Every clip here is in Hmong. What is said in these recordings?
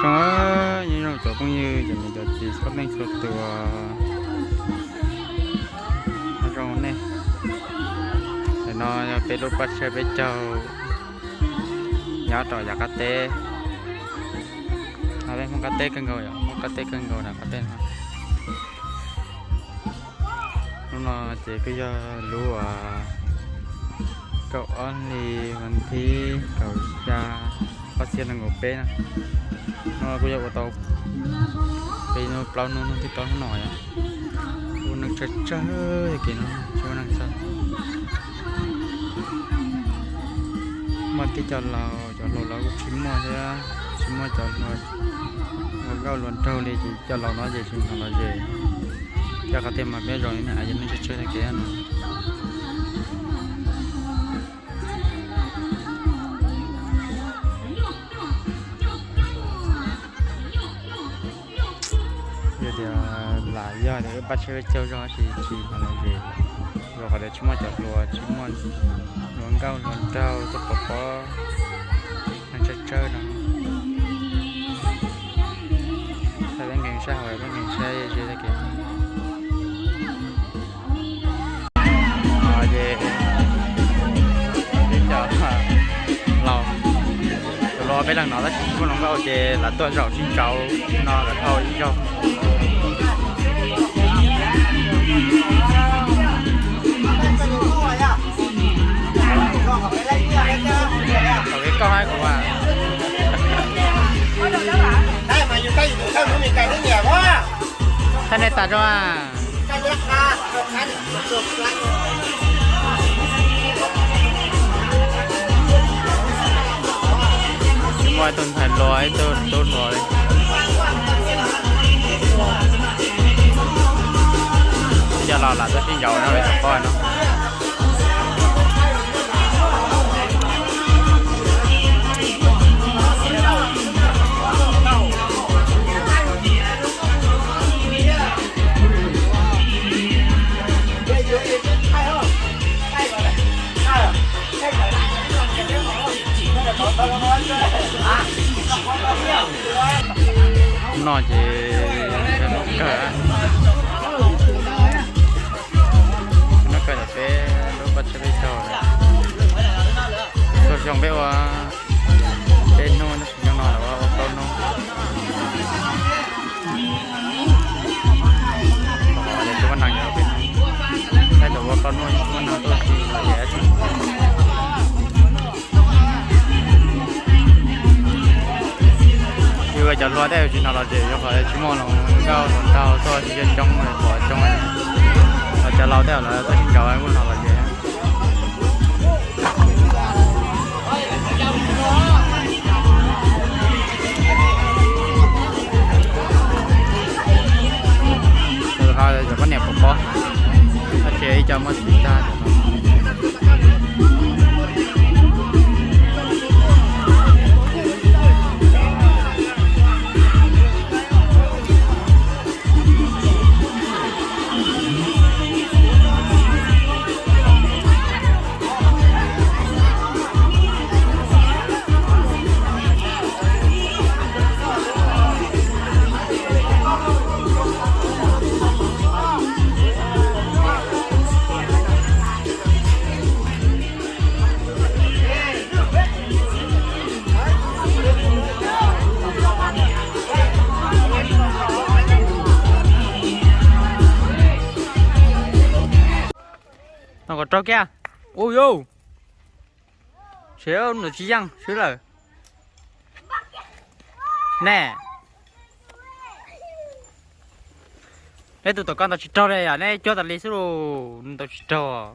Nyob zoo cov phooj ywg, cov niam cov txiv txhua leej txhua tus, nyob zoo nej. Ntawm no yog peb lub paj tshiab peb caug nyob rau yav qab teb. Peb Hmoob qab teb kawg nkaus, Hmoob qab teb kawg nkaus na qab teb no. Hnub no ces kuj yog lub kaum ob hlis vas thib kaum xya, ob txhiab nees nkaum peb na. Hnub no kuj yog ua tau peb hnub plaub hnub, hnub thib plaub hnub no yom. Ua neeg tsawg tsawg kev no tsis muaj neeg txog. Muaj tib co laus, cov hluas los kuj tsis muaj thiab, tsis muaj cov hluas ua nkauj hluas nraug li ces cov laus no ces tsis hnov lom zem. Coj qhov tiag mas peb zoo li no ces neeg tsawg tsawg tag kev no. Yog tias lam yog tias wb paj tshiab peb caug zog tab sis tsis hnov lom zem, rau qhov tias tsis muaj cov hluas, tsis muaj hluas nkauj hluas nraug tuaj pov pob neeg tsawg tsawg no. Thaum peb nkees sab hauv peb nkees sab ze tag kev. Ces peb cov laus, cov hluas peb leeg no tab sis tsis muaj hluas nkauj ces lam tuaj zaum sib ntsauv no kom dhau ib zaug. Thaum peb koj hab kuv a. Thaij nej tas rau a. Muaj ib tug ntxhais hluas ib tug tub hluas li. Cov laus lam tuaj sib ntsauv no peb tom qab no. No ces noj kawg, noj kawg ntawm peb lub paj tshiab peb caug. Txhua xyoo peb ua peb hnub tab sis xyoo no lawv ua plaub hnub. Tub Vaj Neeg, thaij thaum ua plaub hnub Tub Vaj Neeg tuaj tsis los ces yus cov hluas tej tsis hnov lom zem rau qhov tsis muaj hluas nkauj hluas nraug tuaj sib coob coob, pom coob. Los cov laus tej lawv tuaj sib ntsauv kuj hnov lom zem. Cov poj niam pom pob, tab sis ib co muaj txiv tag. No kom raug kiag. Ua yau, seb nws tsis yeej swb lawm. Ne, neb tus tom ko ntawd tsis raug li yom, neb cuab tas li xwb los nws tau tsis raug.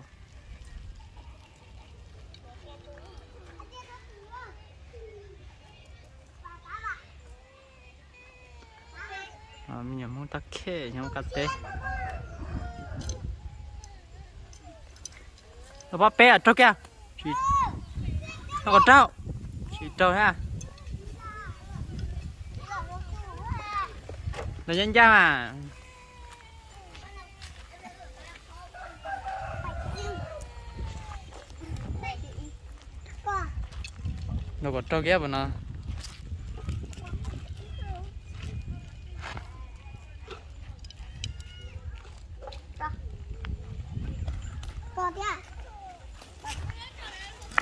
Me nyuam Hmoob tab khej nyob qab teb. Los pab peb raug kiag. Los kom raug. Tsis raug thiab. Los ncaj ncaj mas. Los kom raug kiag puas no.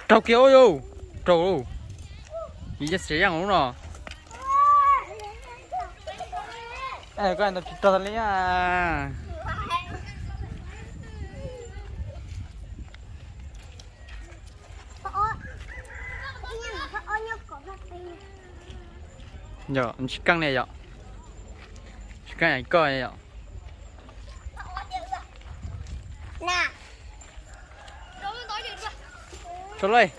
Raug kiag ua yus, raug. Yus cov txiv yeej lub no. Koj ntau tsis raug li. Yog tsis keej li yom. Tsis keej koj yom. Tso lawm.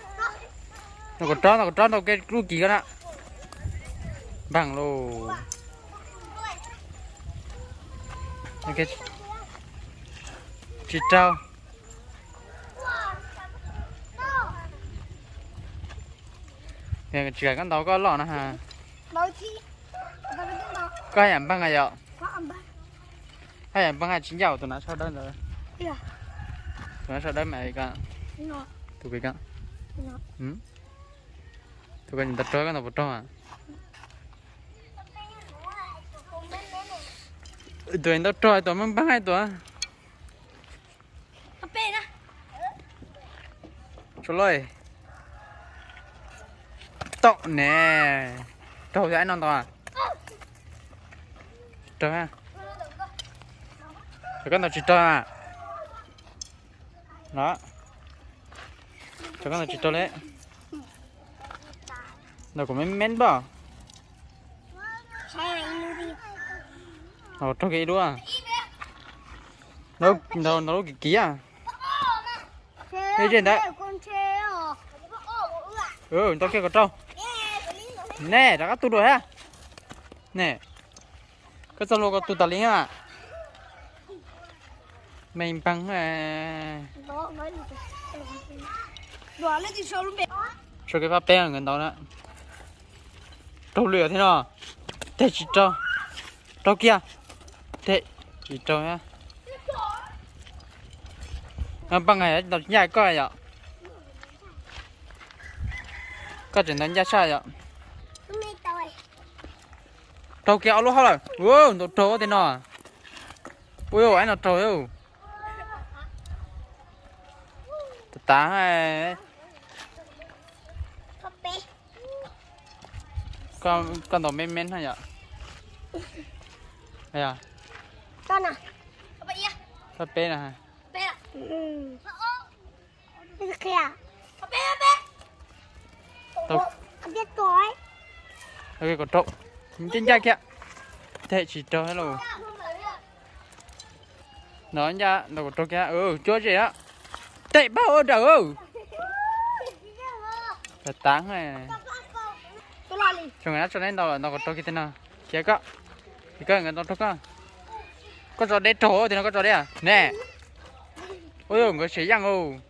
No kom rov, no kom rov ntau kev lub kis ko na. Npaj lauj. Tsis raug. Tsis kam koj ntau koj loj na ha. Koj haj yam npaj yom. Haj yam npaj haj tsis ncaj tus nav sau dawb ntawd. Tus nav sau dawb mas, tus pem ko. Tus ko ntau rog, koj ntau puas rog? Tus ntau rog tus me npaj tus. Tso lawm. Tom ne. Raug yog ib no ntau. Tsis raug. Koj ntau tsis raug. No. Koj ntau tsis raug li. Ntau kuv me me npaj. Raug kiag ib lub. Ntau lub kiv kiv. Ib zej ntawd. Ntau kiag kom raug. Nej rov qab tu dua thiab. Ne. Koj txoj hlua koj tu tas li na. Me npaj. Tso kev fab peb nkawd ntau na. Raug lwm thiab no. Tej tsis raug. Raug kiag. Tej tsis raug. Npaj ntau ncaj koj yom. Koj tseem ntau ncaj tshaj yom. Raug kiag ob lub hauv lawm. Ntau raug tej no. Ua ib no raug. Tav tav. Koj ntau me me na yom. Fab peb na. Kom rau. Ncaj ncaj kiag. Tej tsis raug lauj. No ncaj ntau kom rau kiag, cuab ze. Tej pab ua dawm. Tav tav. Tso nkawd tso deb ntau lawm, ntau kom rau kiag tej no. Khiav koj. Ces koj nkawd ntau raug koj. Koj tso deb raug tej no, koj tso deb ne. Ua nkawd siav yeej lauj.